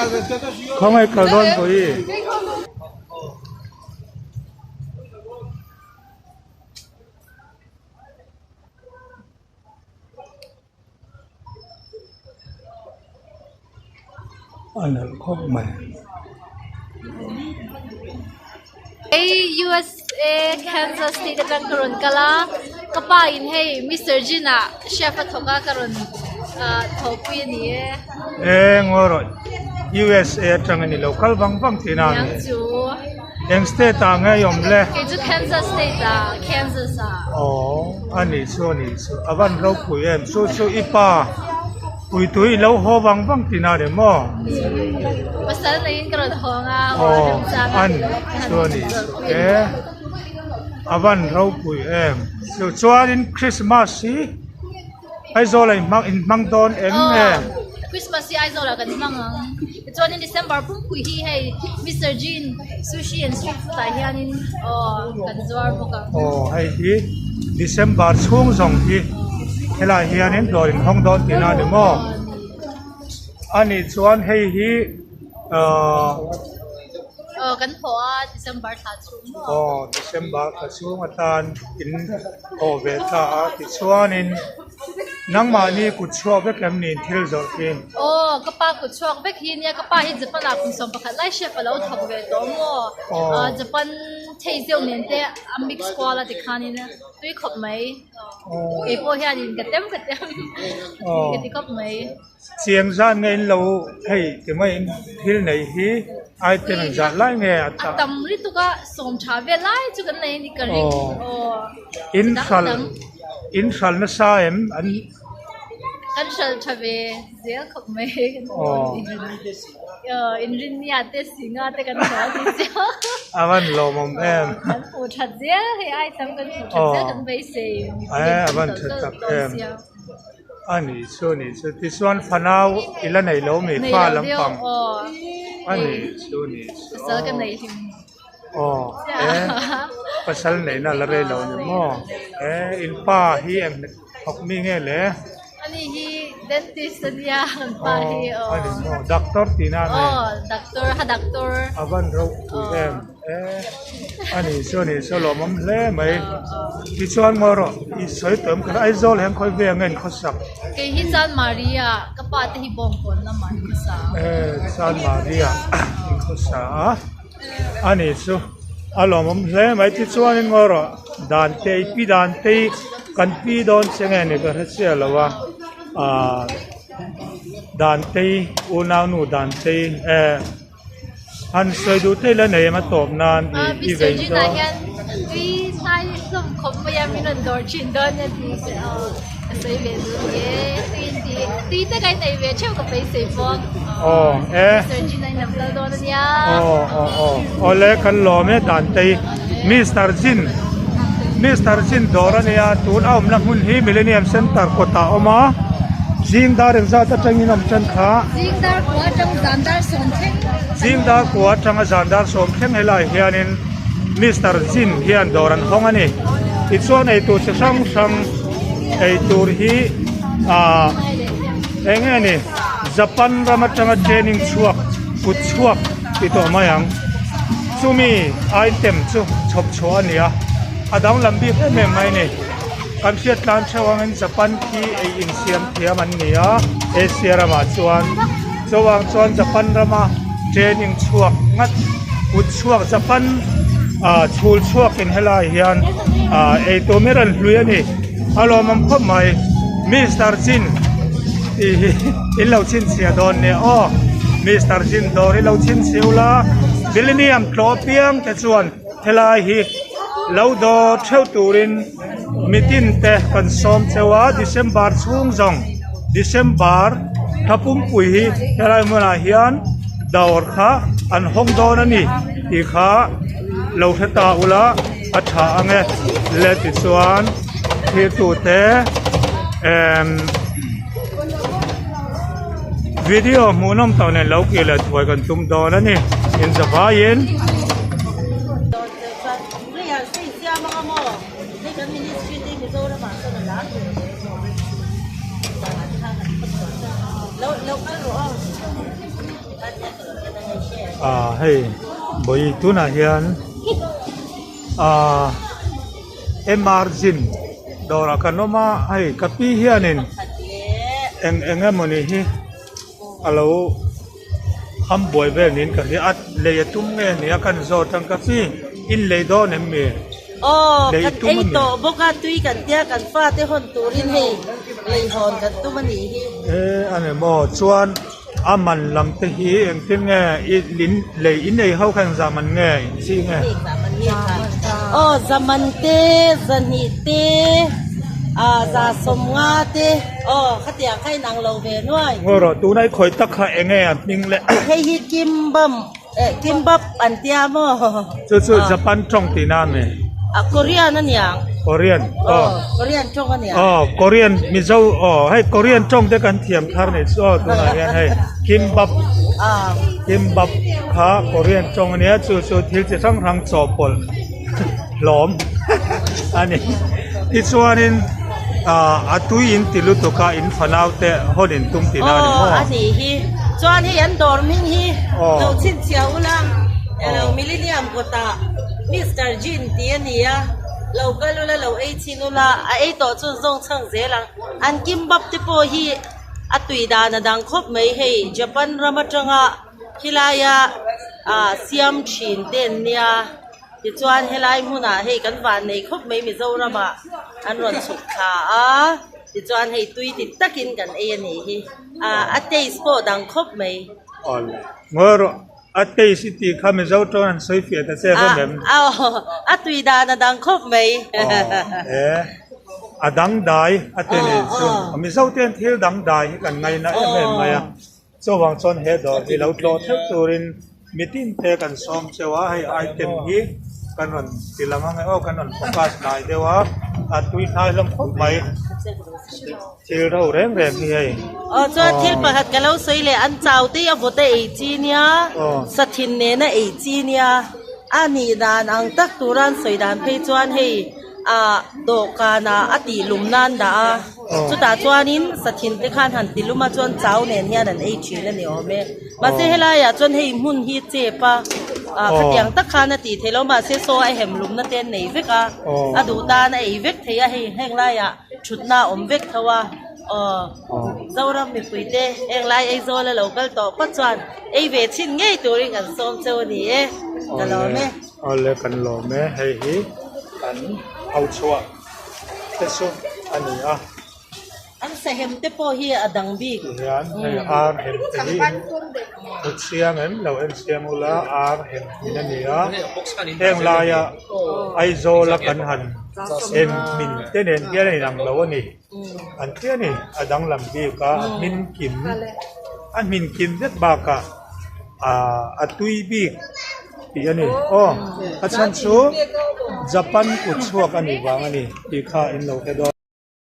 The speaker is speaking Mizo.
Khawngaih kal dawn pawh i. A nalh khawp mai. Hei USA Kansas state atang ka rawn kal a ka pa in hei Mister Jin ah chef a thawk a ka rawn ah thawhpui a ni e. E ngawi rawh USA atang a ni lo kal vang vang thin a ni. Niang chu. Eng state ah nge i awm le? Kei chu Kansas state ah Kansas ah. Aw a nih chu a nih chu a van ropui em chu chu i pa puitui i lo haw vang vang tih na ni maw? Pasal neiin ka rawn hawng a Aw a nih chu a nih chu e a van ropui em chu chuanin Christmas hi Aizawl ah inhmang inhmang dawn em nge? Christmas hi Aizawl ah kan hmang ang. Tichuanin December pumpui hi hei Mister Jin Sushi and Street Food ah hianin aw kan zuar bawk ang. Aw hei hi December chhung zawng hi helaiah hianin dawr inhawng dawn tihna a ni maw? A nih chuan hei hi ahh. Aw kan haw a December thla chhung maw? Aw December thla chhung atan in haw ve ta a tichuanin nangmahni kut chhuak vek em niin thil zawrh hi? Aw ka pa kut chhuak vek hi nia ka pa hi Japan ah kum 11 lai chef a lo thawk ve tawh maw? Aw Japan thei zeuh nen te a mix kual a tikhanin tui khawp mai. Kei pawh hianin ka tem ka tem ka ti khawp mai. Chiang zan nge in lo hei ti mai in thil nei hi item engzah lai nge a ta. A tam lutuk a sawm tha vel lai chu kan nei a ni ka ring aw. In hral in hral nasa em an. Kan hral tha ve zel khawp mai aw inrinnia te singa te kan hmu a ni chiang. A van lawmawm em. Kan hmuh that zel hei item kan hmuh that zel kan beisei. A van tha tak em. A nih chu a nih chu tichuan fanau i la nei lo mi fa lampang a nih chu a nih chu aw e pasal neihna la rei lo ni maw e in pa hi eng thawk mi nge le aw a ni maw doctor tihna a ni a van ropui em. E a ni chu a ni chu a lawmawm hle mai tichuan maw erawh i sawi tawh em kha Aizawl hian khawi vel nge in khawsak. Kei hi Chanmari ah ka pa te hi Bawngkawn lamah an khawsa a. E Chanmari ah in khawsa a a ni chu a lawmawm hle mai tichuanin maw erawh dan te i pi dan te i kan pi dawn che nge ni ka hre chiah lo a ah dan te i unaunu dan te i e. Han sawi duh theih la nei em a tawp nan i vei Mr. Jin-ah hian tui hnai hlawm khawp mai a min rawn dawr thin dawn a tih ka sawi ve duh ni e tui in tih tui te ka inei ve theuh ka beisei bawk aw e Mr. Jin-a in lo kal dawn a nia aw aw aw awle kan lawm e dan tei Mr. Jin Mr. Jin dawr a nia tun a awmna hmun hi Millennium Center kawtah a awm a. Zing dar engzat atangin awm tan kha? Zing dar kua atang zan dar sawm thleng. Zing dar kua atanga zan dar sawm thleng helai hianin Mister Jin hian dawr an hawng a ni. Tichuan eitur chi hrang hrang eitur hi ah eng nge ni Japan ram atanga training chhuak kut chhuak ti tawh mai ang. Chumi item chu chhawp chhuah a ni a, a danglam bik em em mai a ni. Kan hriat tlan theuh angin Japan khi ei insiam thiam an ni a, Asia ramah chuan chuvang chuan Japan rama training chhuak ngat kut chhuak Japan ah chhul chhuakin helai hian ah eitur mai rawn hlui a ni. A lawmawm khawp mai Mister Jin tih hi in lo chhinchhiah dawn nia aw Mister Jin dawr hi lo chhinchhiah ula Millennium tlawh apiang te chuan helai hi lo dawr theuh turin mitin te kan sawm cheu a December chhung zawng December thla pumpui hi helai hmunah hian dawr kha an hawng dawn a ni tih kha lo hre ta ula a tha ang e le tichuan thirtu te emm video hmuhnawm tawh nen lo kir leh thuai kan tum dawn a ni inzavaiin. Ah hei vawi tunah hian ah MR gym dawrah kan awm a hei ka pi hianin eng eng emawni hi a lo ham buai vel niin ka hria a lei a tum nge ni a kan zawt ang ka pi in lei dawn em mi? Aw kan ei tawh bawk a tui kan tia kan fate hawn turin hei lei hawn kan tum a nih hi. E a ni maw chuan a man lam te hi engtin nge i lin lei in ei ho kha engzah man nge in chi nge? Aw zaman te zahnih te ah za sawmnga te aw khatiang kha inang lo ve nuai. Ngaw rawh tuna i khawi tak kha enge a hming le? Hei hi kimbam. Eh kimbap an tia maw? Chu chu Japan tawng tihna a mi? A Korean a niang. Korean aw. Korean tawng a niang. Aw Korean Mizo aw hei Korean tawng te kan thiam thar nih chu aw tunah hian hei kimbap kimbap kha Korean tawng a nia chu chu thil chi hrang hrang chawhpawlh hlawm a ni. Tichuanin ah a tui in ti lutuk a in fanau te hawn in tum tihna a ni maw? Aw a nih hi. Chuan hei an dawr hming hi lo chhinchhiah ula elo Millennium kawtah Mister Jin tih a ni a, lo kal ula lo ei chhin ula a ei tawh chu zawng chhang zel ang. An kimbap te pawh hi a tui dan a dang khawp mai hei Japan ram atanga khilaia ah siam thin te an nia. Tichuan helai hmunah hei kan van nei khawp mai Mizoramah an rawn chhuk thla a, tichuan hei tui ti takin kan ei a nih hi, ah a taste pawh dang khawp mai. Awle. Ngawi rawh, a taste i tih kha Mizo tawng an sawi fiah ta che rem em? Ah a tui dan a dang khawp mai. Aw e, a dang dai a ti nih chu. Mizo te hian thil dang dai hi kan ngaina em em mai a. Chuvang chuan he dawr hi lo tlawh theuh turin mitin te kan sawm cheu a, hei item hi kan rawn ti lang ang e aw, kan rawn focus hnai deuh a, a tui hnai hlawm khawp mai thil ro reng reng hi hei. Aw chuan thil pakhat ka lo sawi leh an chau te hi a vawt a ei chi nia, sathin nena ei chi nia, a nih dan ang tak tura an sawi dan phei chuan hei ah dawhkanah a tih lum nan dah a chutah chuanin sathin te khan han ti lum a chuan chau nen hian an ei thin a ni awm e mahse helaiah chuan hei hmun hi chep a ah khatiang tak khan a tih theih loh mahse saw a hem lumna te an nei vek a a duh tan a ei vek thei a hei heng laiah thutna a awm vek tho a aw Zoram mipui te heng lai Aizawl a lo kal tawh phawt chuan ei ve chhin ngei turin kan sawm cheu a ni e ka lawm e. Awle kan lawm e, hei hi kan ho chhuah te chu a ni a. An sahem te pawh hi a dang bik. Ti hian hei ar hem te hi in chiang em lo en chiang ula ar hem hmin a ni a, heng laia Aizawl a kan han em hmin te nen hian a inang lo a ni. An ti a ni, a danglam bik a, a hmin kim a hmin kim vek bakah ah a tui bik tih a ni aw a chhan chu Japan kut chhuak a nih vang a ni tih kha in lo hre dawn.